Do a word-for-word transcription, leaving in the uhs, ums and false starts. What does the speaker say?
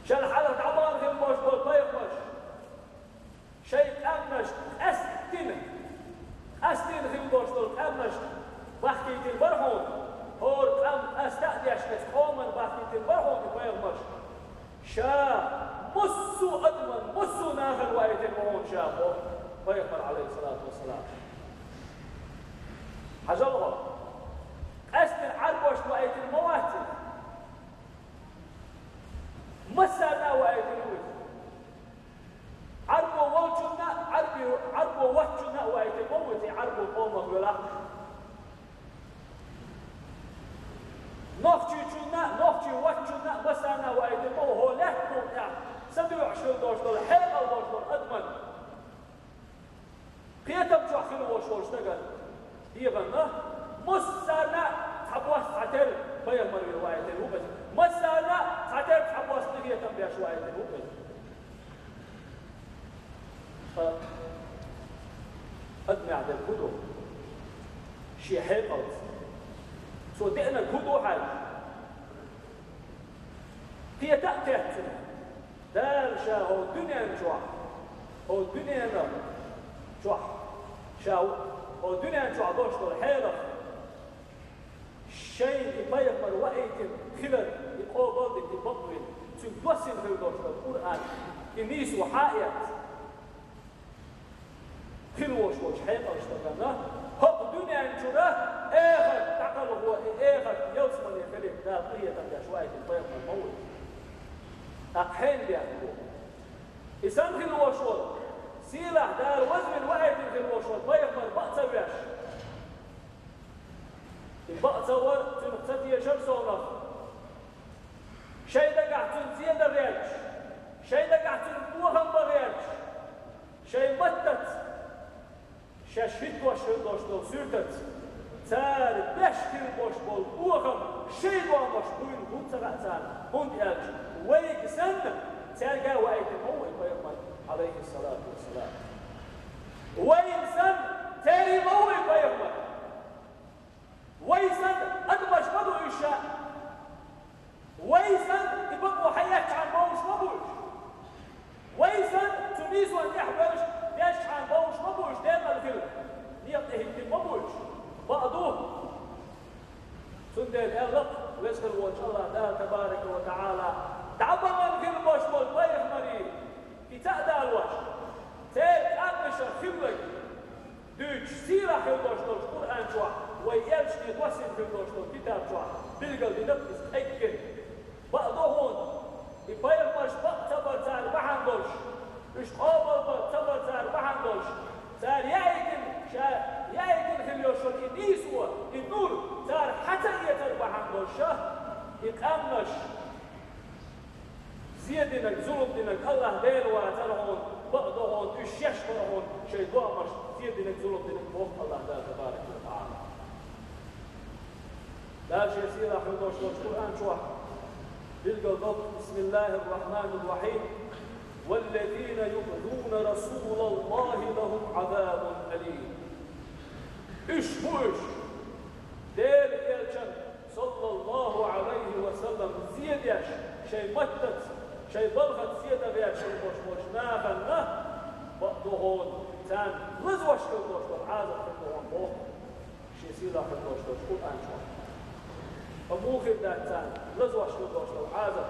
Шел хьалха дӀабахана хила болуш болу пайхамарш шайн къаьмнашна къаьсттина, къаьсттина хила болуш долу къаьмнашна бахкийтина бара хьуна, хӀора къам къаста а деш, оцу къоман бахкийтина бара хьуна и пайхамарш. Ша массо а адаман, массо а нахана ваийтина ву хьуна ша, боху пайхамар, Ӏалайхиссалату вассалам. Хьажал хьо, къаьсттина Ӏарбошна ваийтина ма вац иза. Массарна а ваийтина ву иза. Ӏарбо волчунна а, Ӏарби-, Ӏарбо воцчунна а ваийтина ма ву иза, и Ӏарбо къомах велахь. Нохчичунна а, нохчи воцчунна а, массарна а ваийтина ма ву, хӀокху лаьттан тӀехь са доьӀуш хила долуш долу, хьекъал долуш долу адаман кхетам чохь хила волуш волу стагана. ДегӀанна, массарна а цхьабосса цхьатера пайхамар вина ваийтина ву иза. Массарна а цхьатера цхьабосса къинхетам беш ваийтина ву иза. Ткъа адамехь дерг хӀун ду? Шен хьекъалца. Цо деанарг хӀун ду хьажа? Кхета а кхетта цунна. Дала ша хӀокху дуьнен чохь, хӀокху дуьненан чохь, ша хӀокху дуьнен чохь долуш долу хьелах, шайна и пайхамар ваийтина хилар, и къобалдина, и бакъвина, цуьнга доссина хир долуш долу Къуръан, и нийсо хьаэца. Хила волуш волчу хьекъалш стагана, хӀокху дуьнен чуьра эхарт дӀакхалхо, и эхарт ялсамане хилийта Дала къинхетам беш ваийтина пайхамар ма ву. ТӀаккха хьенан бехк бу? И санна хила волуш волу, сийлахь Дала вазвина ваийтина хила волуш волу пайхамар бакъ ца веш, и бакъ ца вар, цуьнах ца тешар совнах, шайн дагахь цуьнан зен дан гӀерташ, шайн дагахь цуьнан бохам бан гӀерташ, шайн маттаца, шаьш хӀиттош хила долуш долу суьртаца, цара беш хила болуш болу бохам шайн домаш буйла хӀунда ца хаьа царна, хӀунда аьлча вайга санна, цаьрга а ваийтина ма ву и пайхамар, Ӏалайхиссалату вассалам. Вайна санна, церан ма ву и пайхамар. Вай санна адамаш ма ду уьш ша. Вай санна и бакъо хьаэцчхьана бовлуш ма бу уьш. Вай санна цу нийсонан тӀехь велаш, дешчхьана бовлуш ма бу уьш, декъала хила, некъа тӀе хӀиттина ма бу уьш. Бакъ ду. Цундела аьлла-кх Веза хир волчу АллахӀ Дала, табарака ва таӀала, дӀабахана хила болуш болу пайхамарий, и цхьаъ далош, церан къаьмнашах хилларг дуьйцуш, сийлахь хила долуш долчу Къуръан чохь, вай элчане доссийна хила долуш долчу китаб чохь билгалдина иза кхайкхина. Бакъ ду хьуна, и пайхамарш бакъ ца бар цара бахьана долуш, уьш къобал бан ца бар цара бахьана долуш, цара яийтина, ша яийтина хила йолуш йолу и нийсо, и нур цара хьа ца эцар бахьана долуш, и къаьмнаш, зен динарг, зулам динарг АллахӀ Дела вацара хьуна, бакъ ду хьуна, уьш шаьш бара хьуна, шайн домашна зен динарг, зулам динарг, боху АллахӀ Дала, табарака ва таӀала. Дала шен сийлахь хир долуш долчу Къуръан чохь билгал до: بسم الله الرحمن الرحيم. والذين يؤذون رسول الله لهم عذاب أليم. Уьш бу уьш, Делан элчан, саллаллаху Ӏалайхи ва саллам, зен деш, шайн маттаца, шайн балхаца зен дан гӀерташ болуш болчу нахана, бакъ ду хьуна, царна лазош хир долуш долу Ӏазап хир ду хьуна, боху шен сийлахь хир долуш долчу Къуръан чохь. Ткъа муха хир дац царна лазош хир долуш долу Ӏазап?